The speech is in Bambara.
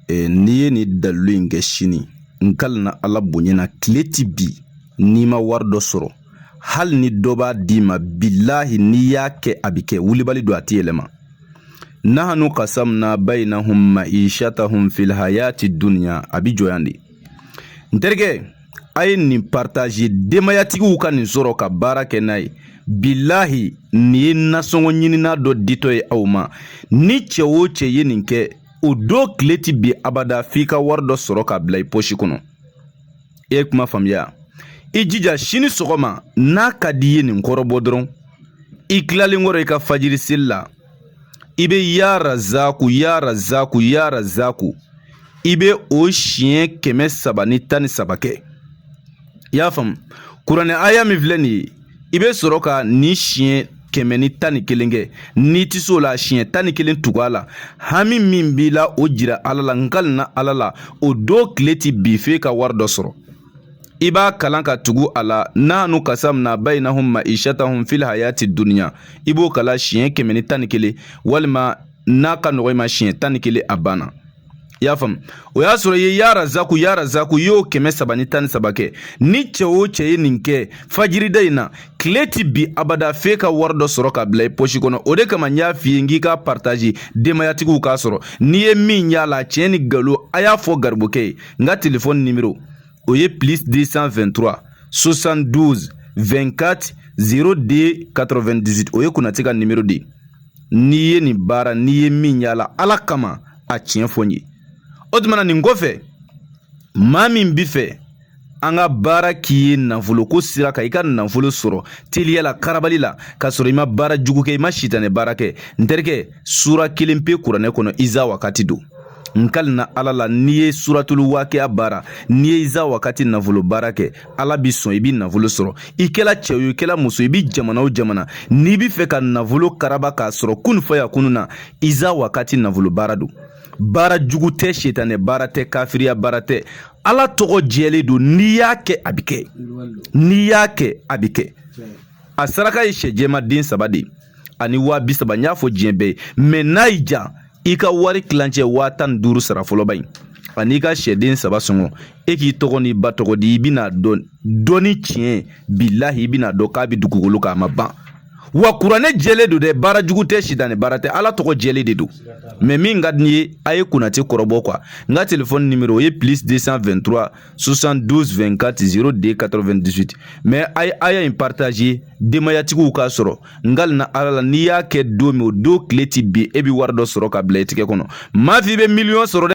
N'i ye nin dalilu in kɛ sini, n kalina Ala bonya na, tile ti bi n'i ma wari dɔ sɔrɔ, hali ni dɔ b'a d'i ma, bilahi n'i y'a kɛ a bɛ kɛ. Wulibali don, a tɛ yɛlɛma. Nahanu kasamna bayinahum maishatahum fil hayati dunya, a bɛ jɔ yan de. N terikɛ, a ye nin partager, denbayatigiw ka nin sɔrɔ ka baara kɛ n'a ye. Bilahi nin ye nasɔngɔ ɲinina dɔ ditɔ ye aw ma. Ni cɛ o cɛ ye nin kɛ, o don tile ti bi abada f'i ka wari dɔ sɔrɔ k'a bila i pɔsi kɔnɔ. E ye kuma faamuya? I jija sini sɔgɔma, n'a ka di i ye nin kɔrɔbɔ dɔrɔn, i tilalen kɔrɔ i ka fajiri seli la, i bɛ ya razaku, ya razaku, ya razaku, i bɛ o siɲɛ 313 kɛ. I y'a faamu? Kuranɛ aya min filɛ nin ye, i bɛ sɔrɔ ka nin siɲɛ 111 kɛ. N'i tɛ se o la, siɲɛ 11 tugu a la. Hami min b'i la, o jira Ala la. N kalina Ala la, o don tile ti bi f'e ka wari dɔ sɔrɔ. I b'a kalan ka tugu a la, nahanu kasamna bayinahum maishatahum fil hayati dunya, i b'o kalan siɲɛ 111, walima n'a ka nɔgɔ i ma siɲɛ 11, a banna. I y'a faamu? O y'a sɔrɔ i ye ya razaku, ya razaku, i y'o 313 kɛ. Ni cɛ o cɛ ye nin kɛ fajirida in na, tile ti bi abada f'e ka wari dɔ sɔrɔ ka bila i pɔsi kɔnɔ. O de kama n y'a f'i ye n k'i k'a partager, denbayatigiw k'a sɔrɔ. N'i ye min y'a la, tiɲɛ ni nkalon, a y'a fɔ garibukɛ ye. N ka telefɔni nimero, o ye plus 223 72 24 02 98, o ye Konate ka nimero de ye. N'i ye nin baara, n'i ye min y'a la, Ala kama, a tiɲɛ fɔ n ye. O tuma na nin kɔfɛ, maa min bi fɛ an ka baara k'i ye nafoloko sira kan, i ka nafolo sɔrɔ teliya la, karabali la, k'a sɔrɔ i ma baara jugu kɛ, i ma sitanɛ baara kɛ, n terikɛ, sura kelen pe kuranɛ kɔnɔ, iza wakati don. N kalina Ala la, n'i ye suratulu wakiya baara, n'i ye iza wakati nafolo baara kɛ, Ala bi sɔn, i bi nafolo sɔrɔ. I kɛla cɛ ye, i kɛla muso, i bi jamana o jamana, n'i bi fɛ ka nafolo karaba k'a sɔrɔ kun faya kunu na, iza wakati nafolo baara don. Baara jugu tɛ, sitanɛ baara tɛ, kafiriya baara tɛ, Ala tɔgɔ jɛlen don. N'i y'a kɛ a bi kɛ, n'i y'a kɛ a bi kɛ. A saraka ye sɛ jɛma den 3 de ye ani 30,000. N y'a fɔ diɲɛ bɛɛ ye, mɛ n'a y'i ja, i ka wari tilancɛ 15,000 sara fɔlɔba in ani i ka sɛden 3 sɔngɔ, e k'i tɔgɔ n'i ba tɔgɔ di, i bɛna dɔn dɔnni tiɲɛ, bilahi i bɛna dɔn k'a bɛ dugukolo kan, a ma ban. Wa kuranɛ jɛlen don dɛ, baara jugu tɛ, sitanɛ baara tɛ, Ala tɔgɔ jɛlen de don. Mɛ min ka di n ye, a ye Konate kɔrɔbɔ quoi. N ka telefɔni nimero, o ye plus 223 72 24 02 98. Mɛ a ye aya in partager, denbayatigiw k'a sɔrɔ. N kalina Ala la, n'i y'a kɛ don min, o don tile ti bi e bɛ wari dɔ sɔrɔ ka bila i tigɛ kɔnɔ. Maa f'i bɛ miliyɔn sɔrɔ dɛ.